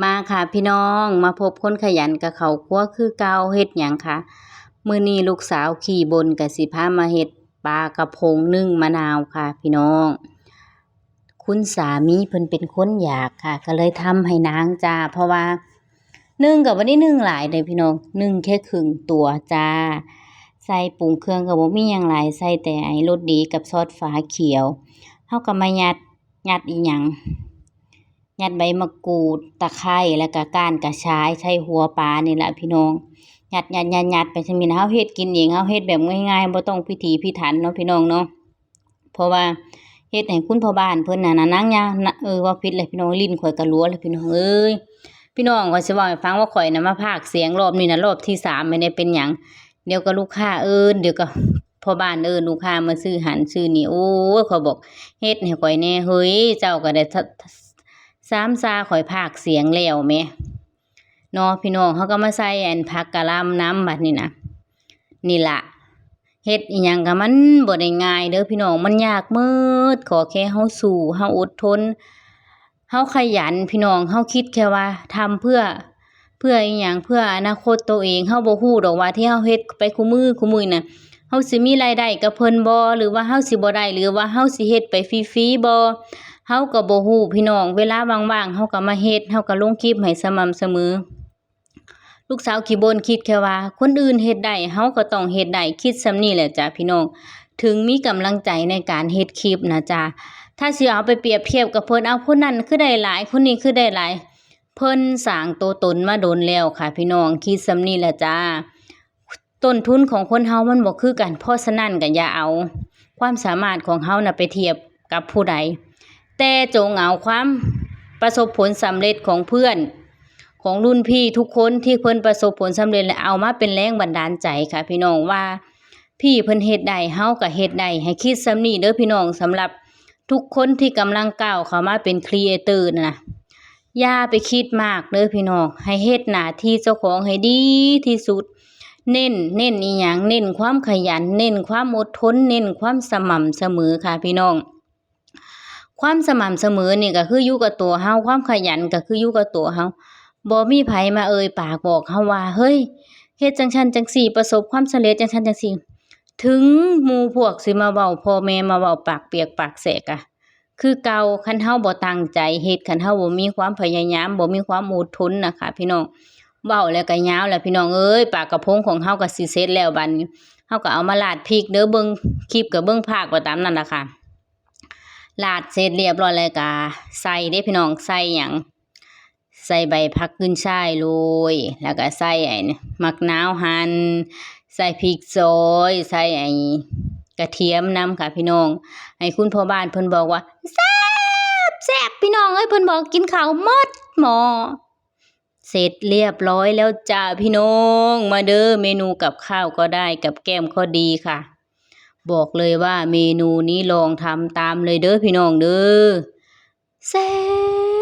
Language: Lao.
ມາຄ່ະພີ່ນ້ອງ ມາພົບຄົນຂະຫຍັນກັບເຂົ້າຄົວຄືເກົ່າ. ເຮັດຫຍັງຄະ? ມື້ນີ້ລູກສາວຂີ້ບົ່ນກະຊິພາມາເຮັດປາກະພົງໜຶ້ງມະນາວຄ່ະພີ່ນ້ອງ. ຄຸນສາມີເພິ່ນເປັນຄົນຢາກຄ່ະ ກະເລີຍທຳໃຫ້ນາງຈ້າ ເພາະວ່າໜຶ້ງກະບໍ່ໄດ້ໜຶ້ງຫຼາຍເດ້ພີ່ນ້ອງ ໜຶ້ງແຄ່ເຄິ່ງຕົວຈ້າ. ໃສ່ປຸງເຄື່ອງກະບໍ່ມີຫຍັງຫຼາຍ ໃສ່ແຕ່ໄອ້ລົດດີກັບຊອດຝາຂຽວ. ເຮົາກະມາຍັດ ຍັດອີ່ຫຍັງ ຍັດໃບມະກູດ ຕະໄຄ ແລ້ວກະກ້ານກະຊາຍ ໃສ່ຫົວປານີ້ລະພີ່ນ້ອງ ຍັດໆໆໆ ໄປຊັ້ນແມ່ນເຮົາເຮັດກິນເອງ ເຮົາເຮັດແບບງ່າຍໆ ບໍ່ຕ້ອງພິຖີພິຖັນເນາະພີ່ນ້ອງເນາະ. ເພາະວ່າເຮັດໃຫ້ຄຸນພໍ່ບ້ານເພິ່ນຫັ້ນນະ ນາງຍາ ນະ ເອີ ເວົ້າຜິດແຫຼະພີ່ນ້ອງ ລີ້ນຂ້ອຍກະຫຼົວແຫຼະພີ່ນ້ອງເອີຍ. ພີ່ນ້ອງ ຂ້ອຍຊິເວົ້າໃຫ້ຟັງວ່າຂ້ອຍນະມາພາກສຽງລອບນີ້ນະ ລອບທີສາມແມ່ນໄດ້ເປັນຫຍັງ ດຽວກະລູກຄ້າເອີ້ນ ດຽວກະພໍ່ບ້ານເອີ້ນລູກຄ້າມາຊື້ຫັ້ນຊື້ນີ້. ໂອ້ຍ ຂ້ອຍບອກເຮັດໃຫ້ຂ້ອຍແດ່ເຮີ້ຍ ເຈົ້າກະໄດ້ ສາມຊາຂ້ອຍພາກສຽງແລ້ວແໝ່ເນາະພີ່ນ້ອງ. ເຮົາກະມາໃສ່ອັນຜັກກະຫຼ່ຳນຳບັດນີ້ນະ. ນີ້ລະ ເຮັດອີ່ຫຍັງກະມັນບໍ່ໄດ້ງ່າຍເດີພີ່ນ້ອງ ມັນຍາກໝົດ ຂໍແຄ່ເຮົາສູ້ ເຮົາອົດທົນ ເຮົາຂະຫຍັນພີ່ນ້ອງ. ເຮົາຄິດແຄ່ວ່າທຳເພື່ອ ເພື່ອອີ່ຫຍັງ ເພື່ອອະນາຄົດໂຕເອງ. ເຮົາບໍ່ຮູ້ດອກວ່າທີ່ເຮົາເຮັດໄປຄູ່ມື້ ຄູ່ມື້ນະ ເຮົາຊິມີລາຍໄດ້ກັບເພິ່ນບໍ່ ຫຼືວ່າເຮົາຊິບໍ່ໄດ້ ຫຼືວ່າເຮົາຊິເຮັດໄປຟຣີໆບໍ່ ເຮົາກະບໍ່ຮູ້ພີ່ນ້ອງ. ເວລາວ່າງໆ ເຮົາກະມາເຮັດ ເຮົາກະລົງຄລິບໃຫ້ສະໝ່ຳສະເໝີ. ລູກສາວຂີ້ບົ່ນຄິດແຄ່ວ່າຄົນອື່ນເຮັດໄດ້ ເຮົາກະຕ້ອງເຮັດໄດ້ ຄິດສ່ຳນີ້ແຫຼະຈ້າພີ່ນ້ອງ ເຖິງມີກຳລັງໃຈໃນການເຮັດຄລິບນະຈ້າ. ຖ້າຊິເອົາໄປປຽບທຽບກັບເພິ່ນ ເອົາຄົນນັ້ນຄືໄດ້ຫຼາຍ ຄົນນີ້ຄືໄດ້ຫຼາຍ ເພິ່ນສ້າງໂຕຕົນມາດົນແລ້ວຄ່ະພີ່ນ້ອງ ຄິດສ່ຳນີ້ແຫຼະຈ້າ. ຕົ້ນທຶນຂອງຄົນເຮົາມັນບໍ່ຄືກັນ ເພາະສະນັ້ນກະຢ່າເອົາຄວາມສາມາດຂອງເຮົານະໄປທຽບກັບຜູ້ໃດ ແຕ່ຈົ່ງເອົາຄວາມປະສົບຜົນສຳເລັດຂອງເພື່ອນ ຂອງລຸ້ນພີ່ທຸກຄົນທີ່ເພິ່ນປະສົບຜົນສຳເລັດ ແລະ ເອົາມາເປັນແຮງບັນດານໃຈຄ່ະພີ່ນ້ອງ ວ່າພີ່ເພິ່ນເຮັດໄດ້ ເຮົາກະເຮັດໄດ້. ໃຫ້ຄິດສ່ຳນີ້ເດີພີ່ນ້ອງ ສຳລັບທຸກຄົນທີ່ກຳລັງກ້າວເຂົ້າມາເປັນຄຣີເອເຕີນະ ຢ່າໄປຄິດມາກເດີພີ່ນ້ອງ ໃຫ້ເຮັດໜ້າທີ່ເຈົ້າຂອງໃຫ້ດີທີ່ສຸດ ເນັ້ນ ເນັ້ນອີ່ຫຍັງ ເນັ້ນຄວາມຂະຫຍັນ ເນັ້ນຄວາມອົດທົນ ເນັ້ນຄວາມສະໝ່ຳສະເໝີຄ່ະພີ່ນ້ອງ. ຄວາມສະໝ່ຳສະເໝີນີ້ກະຄືຢູ່ກັບຕົວເຮົາ ຄວາມຂະຫຍັນກະຄືຢູ່ກັບຕົວເຮົາ. ບໍ່ມີໃຜມາເອີ່ຍປາກບອກເຮົາວ່າ ເຮີ້ຍ ເຮັດຈັ່ງຊັ້ນຈັ່ງຊີ້ ປະສົບຄວາມສຳເລັດຈັ່ງຊັ້ນຈັ່ງຊີ້. ເຖິງໝູ່ພວກຊິມາເວົ້າ ພໍ່ແມ່ມາເວົ້າປາກປຽກປາກແສກກະຄືເກົ່າ ຄັນເຮົາບໍ່ຕັ້ງໃຈເຮັດ ຄັນເຮົາບໍ່ມີຄວາມພະຍາຍາມ ບໍ່ມີຄວາມອົດທົນນະຄະພີ່ນ້ອງ. ເວົ້າແລ້ວກະຍາວແລ້ວພີ່ນ້ອງເອີຍ ປາກະພົງຂອງເຮົາກະຊິເສັດແລ້ວ ບາດນີ້ເຮົາກະເອົາມາລາດພິກເດີ ເບິ່ງຄລິບກະເບິ່ງພາກໄປຕາມນັ້ນລະຄ່ະ. ລາດເສັດລຽບຮ້ອຍແລ້ວກະໃສ່ເດ້ພີ່ນ້ອງ ໃສ່ຫຍັງ ໃສ່ໃບຜັກຂຶ້ນຊ່າຍໂລຍ ແລ້ວກະໃສ່ໄອ້ໝາກນາວຫັ່ນ ໃສ່ພິກຊອຍ ໃສ່ໄອ້ກະທຽມນຳຄ່ະພີ່ນ້ອງ. ໃຫ້ຄຸນພໍ່ບ້ານເພິ່ນບອກວ່າ ແຊບ ແຊບ ພີ່ນ້ອງເອີຍ ເພິ່ນບອກກິນເຂົ້າໝົດໝໍ້. ເສັດລຽບຮ້ອຍແລ້ວຈ້າພີ່ນ້ອງ ມາເດີ ເມນູກັບຂ້າວກໍໄດ້ ກັບແກ້ມກໍດີຄ່ະ. ບອກເລີຍວ່າເມນູນີ້ລອງທຳຕາມເລີຍເດີພີ່ນ້ອງເດີ ແຊບ.